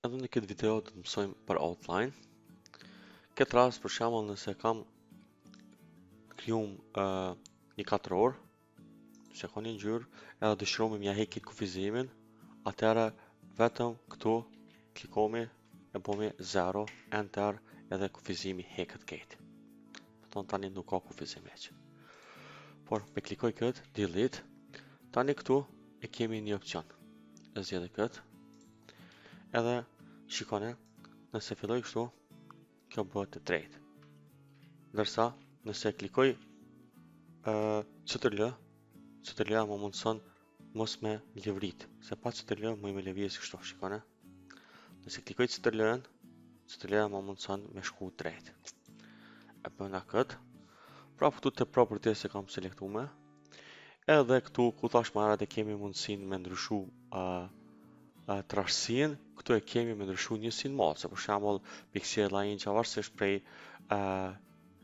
Edhe në këtë video do të mësojmë për outline. Këtë rast për shembull nëse kam krijum uh, një katror, që ka një ngjyrë, edhe dëshirojmë me ja hek këtë kufizimin, atëherë vetëm këtu klikomi e bëmi 0, enter, edhe kufizimi heket krejt. Do thonë tani nuk ka kufizim hiç. Por me klikoj këtë, delete, tani këtu e kemi një opcion. E zgjedhë këtë, Edhe shikoni, nëse filloj kështu, kjo bëhet e drejtë. Ndërsa, nëse klikoj uh, CTRL, CTRL më mundëson mos me lëvrit, se pa CTRL muj me lëviz kështu, shikoni. Nëse klikoj CTRL-n, CTRL më mundëson me shku drejt. E bëna këtë. Prapë këtu te properties e kam selektume. Edhe këtu ku thash më herët e kemi mundësinë me ndryshu uh, uh, trashësinë, këtu e kemi me ndryshu njësinë matëse, për shembull piksela, inça, varësisht prej uh,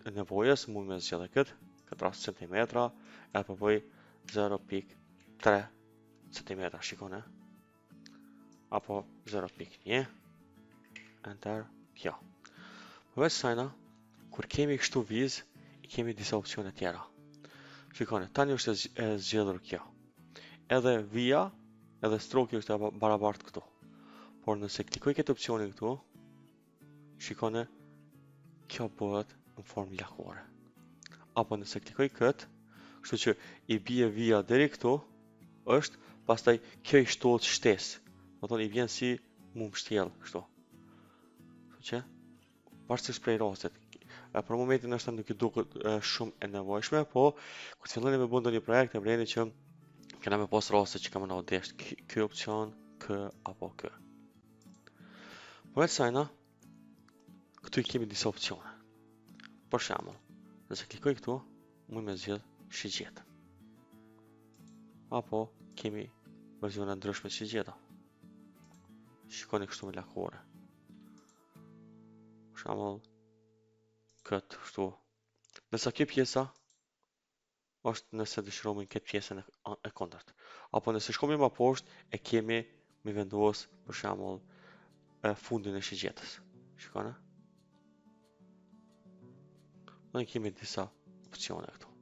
nevojës, mund me zgjedhë këtë, këtë rast centimetra, e po bëj 0.3 centimetra, shikoni, apo 0.1, enter, kjo. Përveç sajna, kur kemi kështu vizë, i kemi disa opcione tjera. Shikoni, tani është e zgjedhur kjo. Edhe vija, edhe stroke është e barabartë këtu. Por nëse klikoj këtë opcionin këtu, shikoni, kjo bëhet në formë lakore. Apo nëse klikoj këtë, kështu që i bie vija deri këtu, është, pastaj kjo i shtohet shtesë. Do thonë i vjen si mu mbështjell kështu. Kështu që varësisht prej rastit. E, për momentin është nuk i duket shumë e nevojshme, po kur të filloni me bë ndonjë projekt e vëreni që kena me pas raste që ka me na u desht ky opcion, kë apo kë. Përveç sajna, këtu i kemi disa opcione. Për shembull, nëse klikoj këtu, muj me zgjedh shigjetë. Apo kemi versione ndryshme të shigjeta. Shikoni kështu me lakore. Për shembull, këtë kështu. Ndërsa kjo pjesa është nëse dëshirojmë këtë pjesën e, e kundërt. Apo nëse shkojmë më poshtë, e kemi me vendos për shembull e fundin e shigjetës. Shikoni. Ne kemi disa opcione këtu.